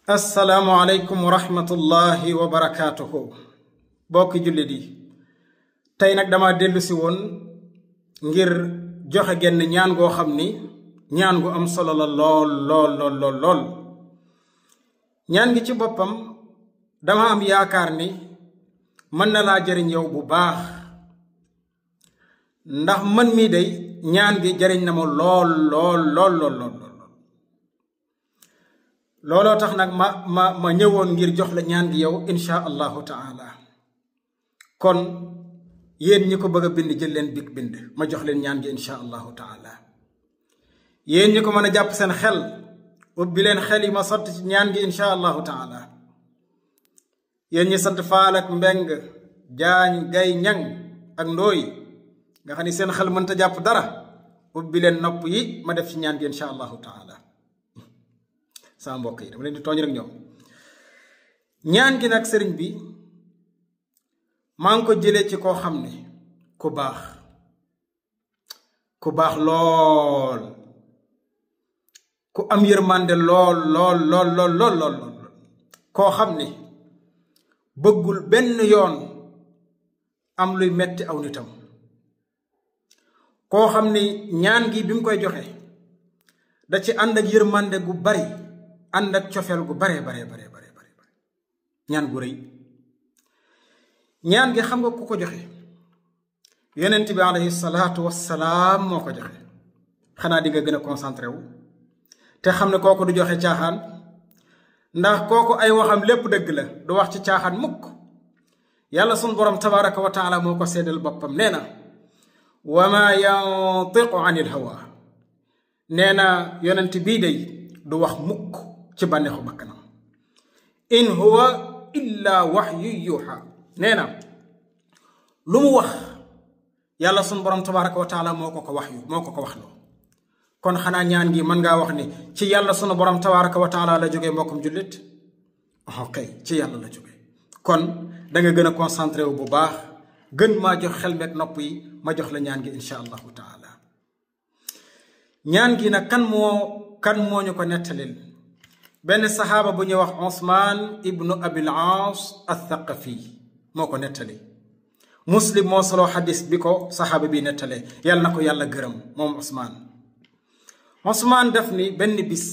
assalaamu aleykum wa rahmatullahi wa barakaatuhu bokki jullit yi tey nag dama dellu si woon ngir joxe genn ñaan goo xam ni ñaan gu am solo la lool ñaan gi ci boppam dama am yaakaar ni mën na laa jëriñ yow bu baax ndax man mii day ñaan gi jëriñ na ma lool looloo tax nag ma ñëwoon ngir jox la ñaan gi yow insha allahu taala kon yéen ñi ko bëgg a bind jël leen big bind ma jox leen ñaan gi insha allahu taala yéen ñi ko mën a jàpp seen xel ubbi leen xel yi ma sotti ci ñaan gi insha allahu taala yéen ñi sant faal ak mbeng jaañ gay ñang ak ndooy nga xam ni seen xel mënta jàpp dara ubbi leen nopp yi ma def ci ñaan gi insha allahu taala sama mbokk yi dama leen di tooñ rek ñoom ñaan gi nag sëriñ bi maa ngi ko jëlee ci koo xam ne ku baax lool ku am yërmande lool koo xam ne bëggul benn yoon am luy metti aw nitam koo xam ne ñaan gi bi mu koy joxe da ci ànd ak yërmande gu bari ànd ak cofeel gu bare ñaan gu rëy ñaan gi xam nga ku ko joxe yonent bi alayhi salaatu wassalaam moo ko joxe xanaa di nga gën a concentré wu te xam ne kooku du joxe caaxaan ndax kooku ay waxam lépp dëgg la du wax ci caaxaan mukk yàlla sunu borom tabaraka wa taala moo ko seedal boppam nee na wa ma yantiqu anil hawa nee na yonent bii day du wax mukk ci bànneexu bakkanam in huwa illa waxyu yuuxa nee na lu mu wax yàlla sunu borom tabaraka wa taala moo ko ko wax loo kon xanaa ñaan gi mën ngaa wax ni ci yàlla sunu borom tabaraka wa taala la jógee mbokkum jullit ok ci yàlla la jógee kon da nga gën a concentré wu bu baax gën maa jox xel meeg nopp yi ma jox la ñaan gi insha allahu taala ñaan gi nag kan moo ñu ko nettalil benn saxaaba bu ñuy wax Usmaan ibnu Abil Aas al-Thaqafi moo ko nettali Muslim moo solo xadis bi ko saxaaba bi nettalee yàlla na ko yàlla gërëm moom Usmaan def ni benn bis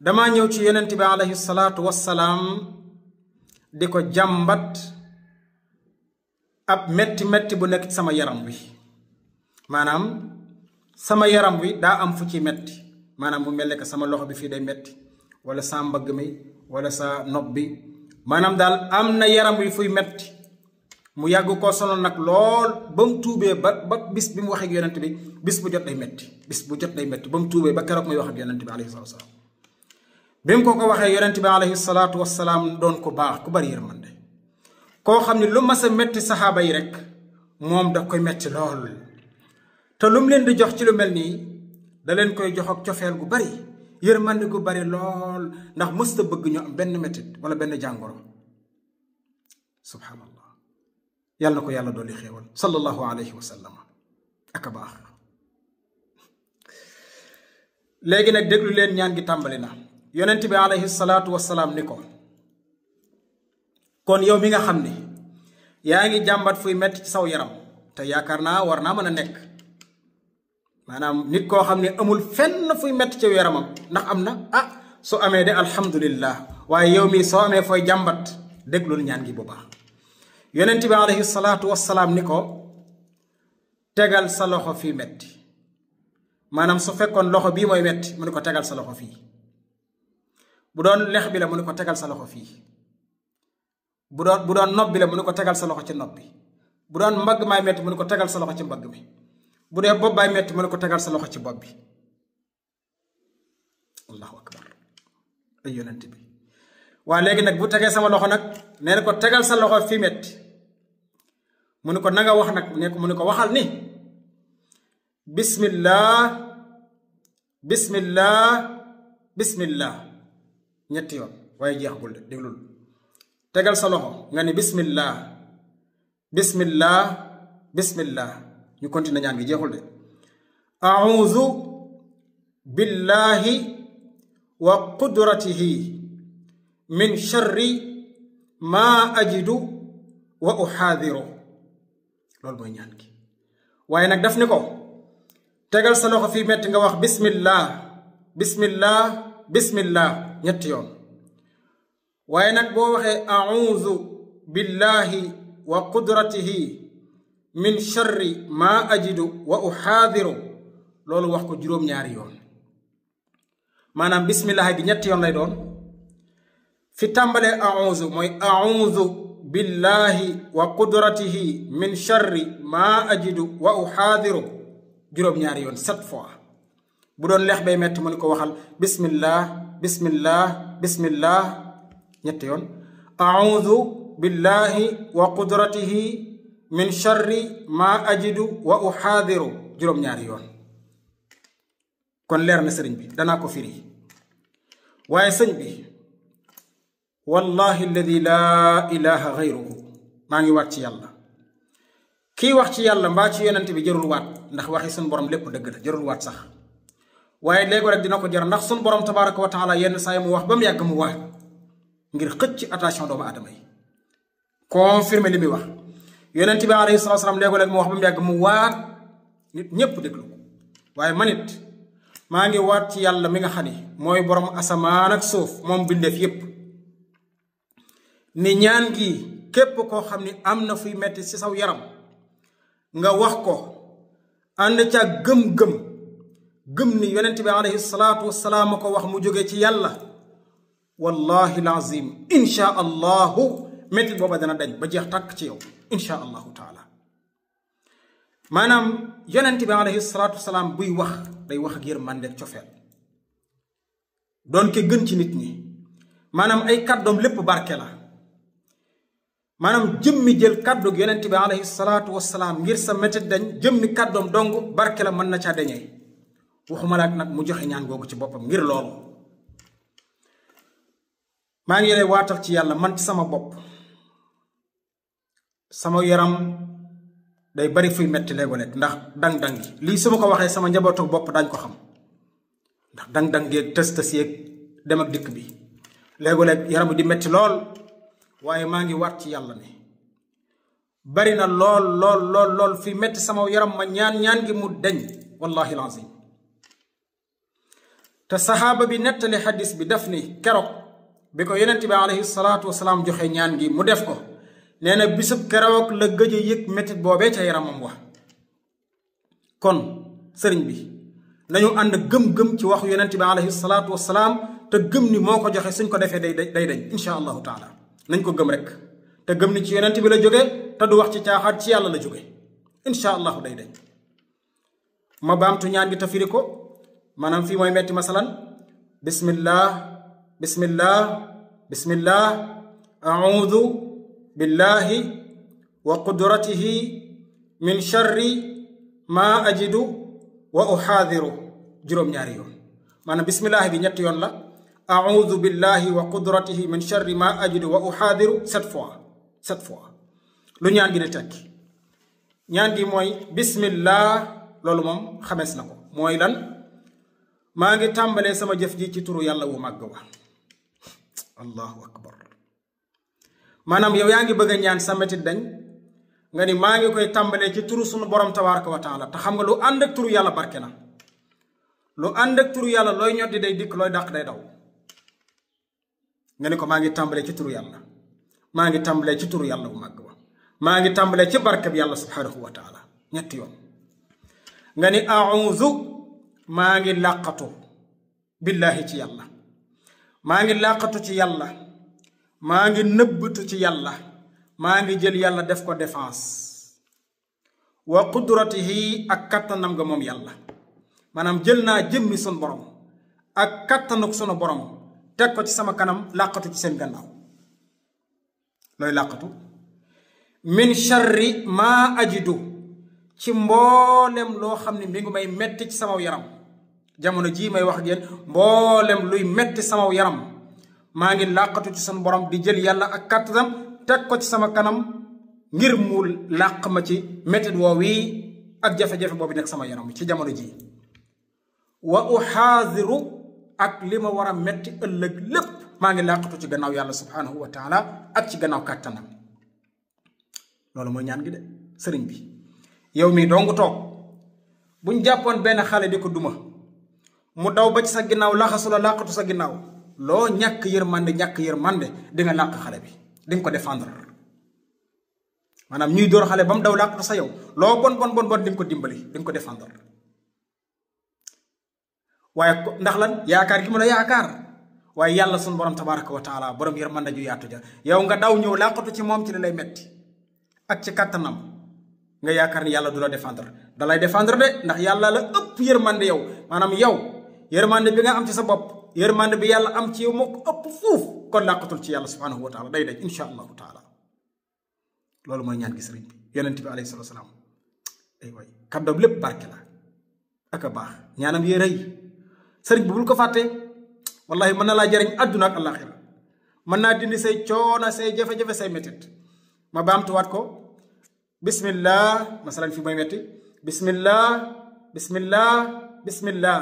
damaa ñëw ci yonent bi alayhi salaatu wassalaam di ko jàmbat ab metti bu nekk ci sama yaram wi maanaam sama yaram wi daa am fu ci metti maanaam mu mel ne que sama loxo bi fii day metti wala sa mbagg mi wala sa nopp bi maanaam daal am na yaram wi fuy metti mu yàgg koo sonal nag lool ba mu tuubee ba bis bi mu wax ak yonent bi bis bu jot day metti ba mu tuubee ba keroog muy wax ak yonent bi alayhi salaatu wasalaam bi mu ko waxee yonent bi alayhi salaatu wasalaam doon ko baax ku bari yërmande koo xam ne lu mas a metti saxaaba yi rek moom daf koy metti lool te lu mu leen di jox ci lu mel nii da leen koy jox ak cofeel gu bari yërmande gu bari lool ndax mësta bëgg ñu am benn mettit wala benn jàngoro subhanallah yàlla na ko yàlla dolli xéewal sallallahu alayhi wa sallam aka baax léegi nag déglu leen ñaan gi tàmbali na yonent bi alayhi salaatu wasalaam ni ko kon yow mi nga xam ne yaa ngi jàmbat fuy metti ci saw yaram te yaakaar naa war naa mën a nekk maanaam nit koo xam ne amul fenn fuy metti ci yaramam ndax am na su amee de alhamdulillah waaye yow mii soo amee fooy jàmbat déglul ñaan gi bu baax yonent bi alayhi salaatu wassalaam ni ko tegal sa loxo fii metti maanaam su fekkoon loxo bii mooy metti mu ni ko tegal sa loxo fii bu doon lex bi la mu ni ko tegal sa loxo fii bu doon nopp bi la mu ni ko tegal sa loxo ci nopp bi bu doon mbagg maay metti mu ni ko tegal sa loxo ci mbagg bi bu dee bopp baay metti mu ne ko tegal sa loxo ci bopp bi allahu akbar ay yonent bi waa léegi nag bu tegee sama loxo nag nee na ko tegal sa loxo fii metti mu ne ko na nga wax nag mu ne ko waxal ni bismillah ñetti yoon waaye jeexagul de déglul tegal sa loxo nga ni bismillah ñu continué ñaan gi jeexul de a'udhu billahi wa qudratihi min sharri maa ajidu wa uxaadiru loolu mooy ñaan gi. waaye nag daf ni ko tegal sa loxo fii metti nga wax bismillah bismillah bismillah ñetti yoon. waaye nag boo waxee auzu billahi wa qudratihi min sharri maa ajidu wa uxaadiru loolu wax ko juróom-ñaari yoon. maanaam bismillah gi ñetti yoon lay doon. fi tàmbalee auzu mooy auzu billahi wa qudratihi min sharri maa ajidu wa uxaadiru juróom-ñaari yoon 7 fois. bu doon leex bay metti mu ni ko waxal bismillah bismillah bismillah ñetti yoon. auzu billahi wa qudratihi min sharri maa ajidu wa uxaadiru juróom-ñaari yoon. kon leer na sëriñ bi danaa ko firi. waaye sëñ bi wallahi alladi laa ilaha gayruhu maa ngi waat ci yàlla. kii wax ci yàlla mbaa ci yonent bi jarul waat ndax waxi suñ borom lépp dëgg la jarul waat sax. waaye léegi rek dina ko jar ndax suñ borom tabaraka wa taala yenn saa yi mu wax ba mu yàgg mu waat ngir xëcc ci attention doomu aadama yi confirmer li muy wax. yonent bi alayhi salaatu salaam léegi mu wax ba mu yàgg mu waat nit ñépp déglu ko. waaye man it maa ngi waat ci yàlla mi nga xam ni mooy borom asamaan ak suuf moom bindeef yépp ni ñaan gi képp koo xam ni am na fuy metti ci saw yaram nga wax ko ànd ca gëm ni yonent bi alayhi salaatu wasalaam ko wax mu jóge ci yàlla wallahi lazim insha allahu metti booba dana dañ ba jeex tàkk ci yow insha allahu taala. maanaam yonent bi alayhi salaatu wasalaam buy wax day wax ak yërmande ak cofeel doon ke gën ci nit ñi. maanaam ay kàddoom lépp barke la. maanaam jëmmi jël kàddu gi yonent bi alayhi salaatu wasalaam ngir sa métit dañ jëmmi kàddoom dong barke la mën na caa dañee waxuma la nag mu joxe ñaan googu ci boppam ngir loolu. maa ngi lay waatal ci yàlla man ci sama bopp sama yaram day bari fuy metti léeg-léeg ndax dang-dang yi lii su ma ko waxee sama njabootu bopp dañ ko xam ndax dang-dang yeeg tës yeeg dem ak dikk bi léeg-léeg yaram di metti lool. waaye maa ngi waat ci yàlla ne bari na lool fi metti sama yaram ma ñaan gi mu deñ wallahi lazim. te saxaaba bi nettali xadis bi daf ni keroog bi ko yonent bi alayhi salaatu wasalaam joxe ñaan gi mu def ko nee na bisub keroog la gëj a yëg mettit boobee ca yaramam wax. kon sëriñ bi nañu ànd gëm ci waxu yonent bi alayhi salaatu wasalaam te gëm ni moo ko joxe suñ ko defee day dañ insha allahu taala. nañ ko gëm rek te gëm ni ci yonent bi la jóge te du wax ci caaxaat ci yàlla la jóge insha allahu day dañ. ma baamtu ñaan gi te firi ko maanaam fii mooy metti masalan bismillah bismillah bismillah audu billahi wa qudratihi min sharri maa ajidu wa uxaadiru juróom-ñaari yoon. maanaam bismillah bi ñetti yoon la. audu billahi wa qudratihi min sharri ma ajidu wa uxaadiru 7 fois lu ñaan gi di tekki. ñaan gi mooy bismillah loolu moom xamees na ko mooy lan maa ngi tàmbalee sama jëf ji ci turu yàlla wu màgg wa allahu akbar. maanaam yow yaa ngi bëgg a ñaan sa metit dañ nga ni maa ngi koy tàmbalee ci turu sunu borom tabaraka wa taala te xam nga lu ànd ak turu yàlla barke na. lu ànd ak turu yàlla looy ñoddi day dikk looy dàq day daw. nga ni ko maa ngi tàmbalee ci turu yàlla maa ngi tàmbalee ci turu yàlla bu màgg ba maa ngi tàmbalee ci barkeb yàlla subhanahu wa taala ñetti yoon. nga ni auzu maa ngi làqatu billahi ci yàlla maa ngi làqatu ci yàlla maa ngi nëbbatu ci yàlla maa ngi jël yàlla def ko défense wa qudratihi ak kattanam nga moom yàlla. maanaam jël naa jëmmi sun borom ak kattanuk sunu borom teg ko ci sama kanam làqatu ci seen gannaaw. looy làqatu min sharri maa ajidu ci mboolem loo xam ne mi ngi may metti ci sama yaram jamono jii may wax ak yéen mboolem luy metti sama yaram maa ngi làqatu ci sunu borom di jël yàlla ak kattanam teg ko ci sama kanam ngir mu làq ma ci mettit woo wii ak jafe-jafe boobu nekk sama yaram ci jamono jii. wa uxaadiru ak li ma war a metti ëllëg lépp maa ngi làqatu ci gannaaw yàlla subhanahu wa taala ak ci gannaaw kàttanam. loolu mooy ñaan gi de sëriñ bi yow mii dong toog buñ jàppoon benn xale di ko duma mu daw ba ci sa ginnaaw laxasu la làqatu sa ginnaaw loo ñàkk yërmande di nga làq xale bi di nga ko défendre maanaam ñuy door xale ba mu daw làqatu sa yow loo bon di nga ko dimbali di nga ko défendre waaye ndax lan yaakaar gi mu la yaakaar waaye yàlla sunu borom tabaraka wa taala borom yërmande ju yaatu ja yow nga daw ñëw làqatu ci moom ci li lay metti ak ci kàttanam nga yaakaar ni yàlla du la défendre da lay défendre de ndax yàlla la ëpp yërmande yow maanaam yow yërmande bi nga am ci sa bopp yërmande bi yàlla am ci yow moo ko ëpp fuuf kon làqatul ci yàlla subhanahu wa taala day daj insha allahu taala loolu mooy ñaan gi sëriñ bi yonent bi alayhi salatu wasalaam ay waay kàddoom lépp barke la ak a baax ñaanam yee rëy sëriñ bi bul ko fàtte wallahi mën na laa jariñ àdduna ak àllaaxira mën naa dindi say coono say jafe-jafe say métit ma baamtuwaat ko bismillah masalan fi mooy metti bismillah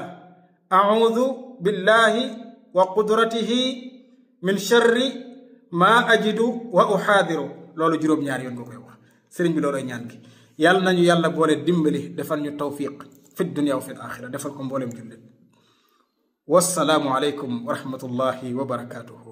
a'udhu billahi wa qudratihi min sharri ma ajidu wa uhaadiru loolu juróom-ñaari yoon nga koy wax sëriñ bi looloy ñaan gi yàlla nañu yàlla boole dimbali defal ñu tawfiq fi dunya wa fi al-axira defal ko mboolem jullit wassalaamu aleykum wa rahmatullahi wa barakatuhu